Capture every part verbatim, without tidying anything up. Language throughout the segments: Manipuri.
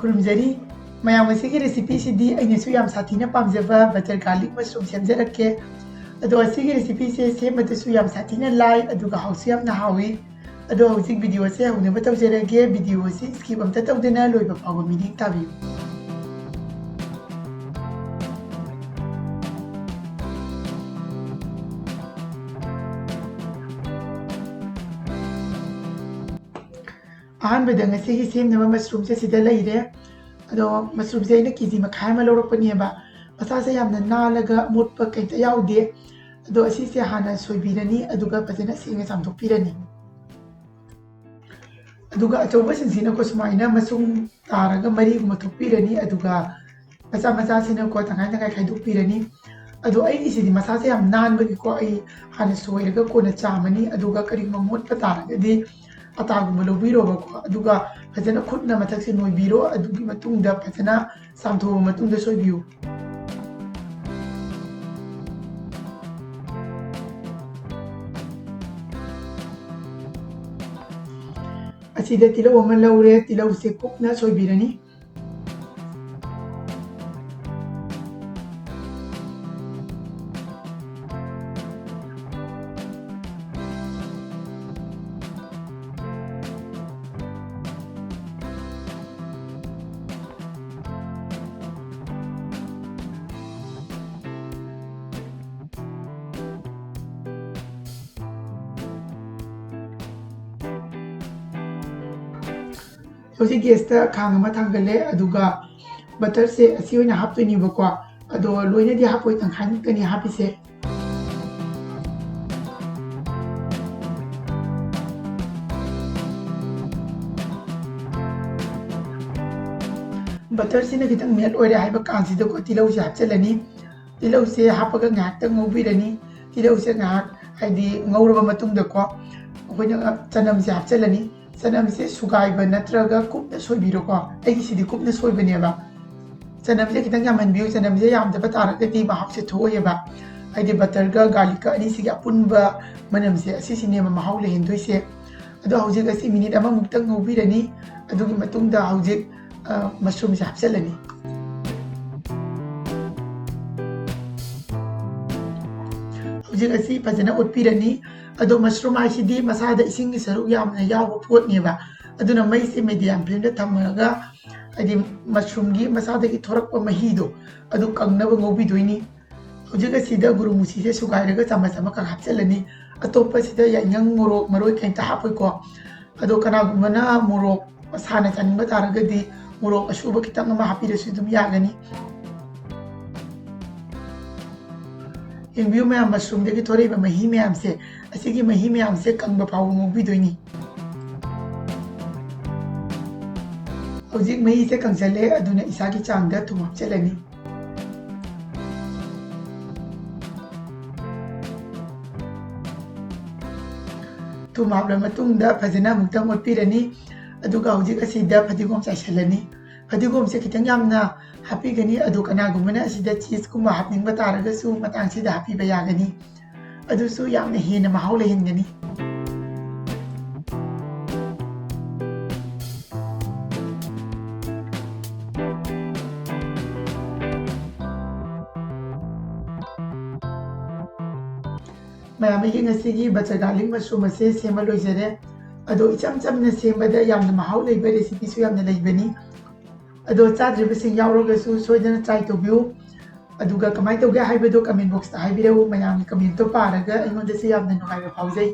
ꯈꯨꯔꯨꯝꯖꯔꯤ꯫ ꯃꯌꯥꯝ, ꯉꯁꯤꯒꯤ recipeꯁꯤꯗꯤ ꯑꯩꯅꯁꯨ ꯌꯥꯝ ꯁꯥꯊꯤꯅ ꯄꯥꯝꯖꯕ butter garlic mushroom ꯁꯦꯝꯖꯔꯛꯀꯦ꯫ ꯑꯗꯣ ꯑꯁꯤꯒꯤ recipeꯁꯦ ꯁꯦꯝꯕꯗꯁꯨ ꯌꯥꯝ ꯁꯥꯊꯤꯅ ꯂꯥꯏ, ꯑꯗꯨꯒ ꯍꯥꯎꯁꯨ ꯌꯥꯝꯅ ꯍꯥꯎꯏ꯫ ꯑꯗꯣ ꯍꯧꯖꯤꯛ videoꯁꯦ ꯍꯧꯅꯕ ꯇꯧꯖꯔꯒꯦ꯫ Videoꯁꯦ skip ꯑꯝꯇ ꯇꯧꯗꯅ ꯂꯣꯏꯕ ꯐꯥꯎꯕ ꯃꯤꯠꯌꯦꯡ ꯇꯥꯕꯤꯌꯨ꯫ ꯑꯍꯥꯟꯕꯗ ꯉꯁꯤꯒꯤ ꯁꯦꯝꯅꯕ mushroomꯁꯦ ꯁꯤꯗ ꯂꯩꯔꯦ꯫ ꯑꯗꯣ mushroomꯁꯦ ꯑꯩꯅ KG ꯃꯈꯥꯏ ꯑꯃ ꯂꯧꯔꯛꯄꯅꯦꯕ꯫ ꯃꯁꯥꯁꯦ ꯌꯥꯝꯅ ꯅꯥꯜꯂꯒ ꯑꯃꯣꯠꯄ ꯀꯩꯝꯇ ꯌꯥꯎꯗꯦ꯫ ꯑꯗꯣ ꯑꯁꯤꯁꯦ ꯍꯥꯟꯅ ꯁꯣꯏꯕꯤꯔꯅꯤ, ꯑꯗꯨꯒ ꯐꯖꯅ ꯁꯦꯡꯅ ꯆꯥꯝꯊꯣꯛꯄꯤꯔꯅꯤ꯫ ꯑꯗꯨꯒ ꯑꯆꯧꯕꯁꯤꯡꯁꯤꯅꯀꯣ ꯁꯨꯃꯥꯏꯅ ꯃꯁꯨꯡ ꯇꯥꯔꯒ ꯃꯔꯤꯒꯨꯝꯕ ꯊꯣꯛꯄꯤꯔꯅꯤ, ꯑꯗꯨꯒ ꯃꯆꯥ ꯃꯆꯥꯁꯤꯅꯀꯣ ꯇꯪꯈꯥꯏ ꯇꯪꯈꯥꯏ ꯈꯥꯏꯗꯣꯛꯄꯤꯔꯅꯤ꯫ ꯑꯗꯣ ꯑꯩꯒꯤꯁꯤꯗꯤ ꯃꯁꯥꯁꯦ ꯌꯥꯝ ꯅꯥꯟꯕꯒꯤꯀꯣ ꯑꯩ ꯍꯥꯟꯅ ꯁꯣꯏꯔꯒ ꯀꯣꯟꯅ ꯆꯥꯝꯃꯅꯤ, ꯑꯗꯨꯒ ꯀꯔꯤꯒꯨꯝꯕ ꯃꯣꯠꯄ ꯇꯥꯔꯒꯗꯤ ꯑꯇꯥꯒꯨꯝꯕ ꯂꯧꯕꯤꯔꯣꯕꯀꯣ, ꯑꯗꯨꯒ ꯐꯖꯅ ꯈꯨꯠꯅ ꯃꯊꯛꯁꯦ ꯅꯣꯏꯕꯤꯔꯣ, ꯑꯗꯨꯒꯤ ꯃꯇꯨꯡꯗ ꯐꯖꯅ ꯆꯥꯝꯊꯣꯛꯑꯕ ꯃꯇꯨꯡꯗ ꯁꯣꯏꯕꯤꯌꯨ꯫ ꯑꯁꯤꯗ ꯇꯤꯜꯍꯧ ꯑꯃ ꯂꯧꯔꯦ, ꯇꯤꯜꯍꯧꯁꯦ ꯀꯨꯞꯅ ꯁꯣꯏꯕꯤꯔꯅꯤ꯫ ꯍꯧꯖꯤꯛ gasꯇ ꯈꯥꯡ ꯑꯃ ꯊꯥꯡꯒꯠꯂꯦ, ꯑꯗꯨꯒ butterꯁꯦ ꯑꯁꯤ ꯑꯣꯏꯅ ꯍꯥꯞꯇꯣꯏꯅꯦꯕꯀꯣ꯫ ꯑꯗꯣ ꯂꯣꯏꯅꯗꯤ ꯍꯥꯞꯄꯣꯏ, ꯇꯪꯈꯥꯏ ꯉꯥꯛꯇꯅꯤ ꯍꯥꯞꯄꯤꯁꯦ꯫ Butterꯁꯤꯅ ꯈꯤꯇꯪ melt ꯑꯣꯏꯔꯦ ꯍꯥꯏꯕ ꯀꯥꯟꯁꯤꯗꯀꯣ ꯇꯤꯜꯍꯧꯁꯦ ꯍꯥꯞꯆꯤꯜꯂꯅꯤ꯫ ꯇꯤꯜꯍꯧꯁꯦ ꯍꯥꯞꯄꯒ ꯉꯥꯏꯍꯥꯛꯇꯪ ꯉꯧꯕꯤꯔꯅꯤ꯫ ꯇꯤꯜꯍꯧꯁꯦ ꯉꯥꯏꯍꯥꯛ ꯍꯥꯏꯗꯤ ꯉꯧꯔꯕ ꯃꯇꯨꯡꯗꯀꯣ ꯑꯩꯈꯣꯏꯅ ꯆꯅꯝꯁꯦ ꯍꯥꯞꯆꯤꯜꯂꯅꯤ꯫ ꯆꯅꯝꯁꯦ ꯁꯨꯒꯥꯏꯕ ꯅꯠꯇ꯭ꯔꯒ ꯀꯨꯞꯅ ꯁꯣꯏꯕꯤꯔꯣꯀꯣ꯫ ꯑꯩꯒꯤꯁꯤꯗꯤ ꯀꯨꯞꯅ ꯁꯣꯏꯕꯅꯦꯕ꯫ ꯆꯅꯝꯁꯦ ꯈꯤꯇꯪ ꯌꯥꯝꯍꯟꯕꯤꯌꯨ꯫ ꯆꯅꯝꯁꯦ ꯌꯥꯝꯗꯕ ꯇꯥꯔꯒꯗꯤ ꯃꯍꯥꯎꯁꯦ ꯊꯣꯛꯑꯣꯏꯌꯦꯕ꯫ ꯍꯥꯏꯗꯤ butterꯒ garlicꯀ ꯑꯅꯤꯁꯤꯒꯤ ꯑꯄꯨꯟꯕ ꯃꯅꯝꯁꯦ ꯑꯁꯤꯁꯤꯅꯦꯕ ꯃꯍꯥꯎ ꯂꯩꯍꯟꯗꯣꯏꯁꯦ꯫ ꯑꯗꯣ ꯍꯧꯖꯤꯛ ꯑꯁꯤ minute ꯑꯃꯃꯨꯛꯇꯪ ꯉꯧꯕꯤꯔꯅꯤ꯫ ꯑꯗꯨꯒꯤ ꯃꯇꯨꯡꯗ ꯍꯧꯖꯤꯛ ꯃꯁꯔꯨꯝꯁꯦ ꯍꯥꯞꯆꯤꯜꯂꯅꯤ꯫ ꯍꯧꯖꯤꯛ ꯑꯁꯤ ꯐꯖꯅ ꯑꯣꯠꯄꯤꯔꯅꯤ꯫ ꯑꯗꯣ ꯃꯁꯔꯨꯝ ꯍꯥꯏꯁꯤꯗꯤ ꯃꯁꯥꯗ ꯏꯁꯤꯡꯒꯤ ꯁꯔꯨꯛ ꯌꯥꯝꯅ ꯌꯥꯎꯕ ꯄꯣꯠꯅꯦꯕ꯫ ꯑꯗꯨꯅ ꯃꯩꯁꯦ ꯃꯦꯗꯤꯌꯝ ꯐ꯭ꯂꯦꯝꯗ ꯊꯝꯃꯒ, ꯍꯥꯏꯗꯤ ꯃꯁꯔꯨꯝꯒꯤ ꯃꯁꯥꯗꯒꯤ ꯊꯣꯔꯛꯄ ꯃꯍꯤꯗꯣ ꯑꯗꯨ ꯀꯪꯅꯕ ꯉꯧꯕꯤꯗꯣꯏꯅꯤ꯫ ꯍꯧꯖꯤꯛ ꯑꯁꯤꯗ ꯒꯨꯔꯨ ꯃꯨꯁꯤꯁꯦ ꯁꯨꯒꯥꯏꯔꯒ ꯆꯥꯃꯁ ꯑꯃꯈꯛ ꯍꯥꯞꯆꯤꯜꯂꯅꯤ꯫ ꯑꯇꯣꯞꯄꯁꯤꯗ ꯌꯥꯏꯉꯪ, ꯃꯣꯔꯣꯛ, ꯃꯔꯣꯏ ꯀꯩꯝꯇ ꯍꯥꯞꯄꯣꯏꯀꯣ꯫ ꯑꯗꯣ ꯀꯅꯥꯒꯨꯝꯕꯅ ꯃꯣꯔꯣꯛ ꯁꯥꯅ ꯆꯥꯅꯤꯡꯕ ꯇꯥꯔꯒꯗꯤ ꯃꯣꯔꯣꯛ ꯑꯁꯨꯕ ꯈꯤꯇꯪ ꯑꯃ ꯍꯥꯞꯄꯤꯔꯁꯨ ꯑꯗꯨꯝ ꯌꯥꯒꯅꯤ꯫ ꯌꯦꯡꯕꯤꯌꯨ ꯃꯌꯥꯝ, ꯃꯁꯔꯨꯝꯗꯒꯤ ꯊꯣꯔꯛꯏꯕ ꯃꯍꯤ ꯃꯌꯥꯝꯁꯦ, ꯑꯁꯤꯒꯤ ꯃꯍꯤ ꯃꯌꯥꯝꯁꯦ ꯀꯪꯕ ꯐꯥꯎꯕ ꯉꯧꯕꯤꯗꯣꯏꯅꯤ꯫ ꯍꯧꯖꯤꯛ ꯃꯍꯤꯁꯦ ꯀꯪꯁꯜꯂꯦ, ꯑꯗꯨꯅ ꯏꯁꯥꯒꯤ ꯆꯥꯡꯗ ꯊꯨꯝ ꯍꯥꯞꯆꯤꯜꯂꯅꯤ꯫ ꯊꯨꯝ ꯍꯥꯞꯂ ꯃꯇꯨꯡꯗ ꯐꯖꯅ ꯑꯃꯨꯛꯇꯪ ꯑꯣꯠꯄꯤꯔꯅꯤ꯫ ꯑꯗꯨꯒ ꯍꯧꯖꯤꯛ ꯑꯁꯤꯗ ꯐꯗꯤꯒꯣꯝ ꯆꯥꯏꯁꯤꯜꯂꯅꯤ꯫ ꯐꯗꯤꯒꯣꯝꯁꯦ ꯈꯤꯇꯪ ꯌꯥꯝꯅ ꯍꯥꯞꯄꯤꯒꯅꯤ, ꯑꯗꯣ ꯀꯅꯥꯒꯨꯝꯕꯅ ꯑꯁꯤꯗ ꯆꯤꯁꯀꯨꯝꯕ ꯍꯥꯞꯅꯤꯡꯕ ꯇꯥꯔꯒꯁꯨ ꯃꯇꯥꯡꯁꯤꯗ ꯍꯥꯞꯄꯤꯕ ꯌꯥꯒꯅꯤ꯫ ꯑꯗꯨꯁꯨ ꯌꯥꯝꯅ ꯍꯦꯟꯅ ꯃꯍꯥꯎ ꯂꯩꯍꯟꯒꯅꯤ꯫ ꯃꯌꯥꯝ, ꯑꯩꯒꯤ ꯉꯁꯤꯒꯤ butter garlic mushroom ꯑꯁꯦ ꯁꯦꯝꯕ ꯂꯣꯏꯖꯔꯦ꯫ ꯑꯗꯣ ꯏꯆꯝ ꯆꯝꯅ ꯁꯦꯝꯕꯗ ꯌꯥꯝꯅ ꯃꯍꯥꯎ ꯂꯩꯕ recipeꯁꯨ ꯌꯥꯝꯅ ꯂꯩꯕꯅꯤ꯫ ꯑꯗꯣ ꯆꯥꯗ꯭ꯔꯤꯕꯁꯤꯡ ꯌꯥꯎꯔꯒꯁꯨ ꯁꯣꯏꯗꯅ try ꯇꯧꯕꯤꯌꯨ꯫ ꯑꯗꯨꯒ ꯀꯃꯥꯏꯅ ꯇꯧꯒꯦ ꯍꯥꯏꯕꯗꯣ comment boxꯇ ꯍꯥꯏꯕꯤꯔꯛꯎ꯫ ꯃꯌꯥꯝꯒꯤ commentꯇꯣ ꯄꯥꯔꯒ ꯑꯩꯉꯣꯟꯗꯁꯨ ꯌꯥꯝꯅ ꯅꯨꯡꯉꯥꯏꯕ ꯐꯥꯎꯖꯩ꯫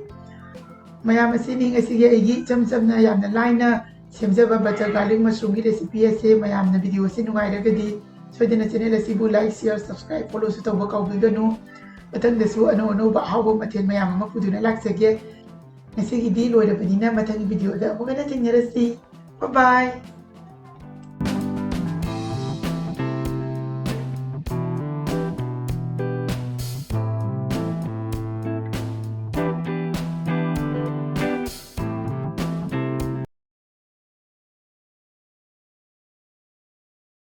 ꯃꯌꯥꯝ, ꯑꯁꯤꯅꯤ ꯉꯁꯤꯒꯤ ꯑꯩꯒꯤ ꯏꯆꯝ ꯆꯝꯅ ꯌꯥꯝꯅ ꯂꯥꯏꯅ ꯁꯦꯝꯖꯕ butter garlic mushroomꯒꯤ recipe ꯑꯁꯦ꯫ ꯃꯌꯥꯝꯅ video ꯑꯁꯤ ꯅꯨꯡꯉꯥꯏꯔꯒꯗꯤ ꯁꯣꯏꯗꯅ channel ꯑꯁꯤꯕꯨ like, share, subscribe, followꯁꯨ ꯇꯧꯕ ꯀꯥꯎꯕꯤꯒꯅꯨ꯫ ꯃꯊꯪꯗꯁꯨ ꯑꯅꯧ ꯑꯅꯧꯕ ꯑꯍꯥꯎꯕ ꯃꯊꯦꯜ ꯃꯌꯥꯝ ꯑꯃ ꯄꯨꯗꯨꯅ ꯂꯥꯛꯆꯒꯦ꯫ ꯉꯁꯤꯒꯤꯗꯤ ꯂꯣꯏꯔꯕꯅꯤꯅ ꯃꯊꯪꯒꯤ videoꯗ ꯑꯃꯨꯛ ꯍꯟꯅ ꯊꯦꯡꯅꯔꯁꯤ꯫ Bye bye꯫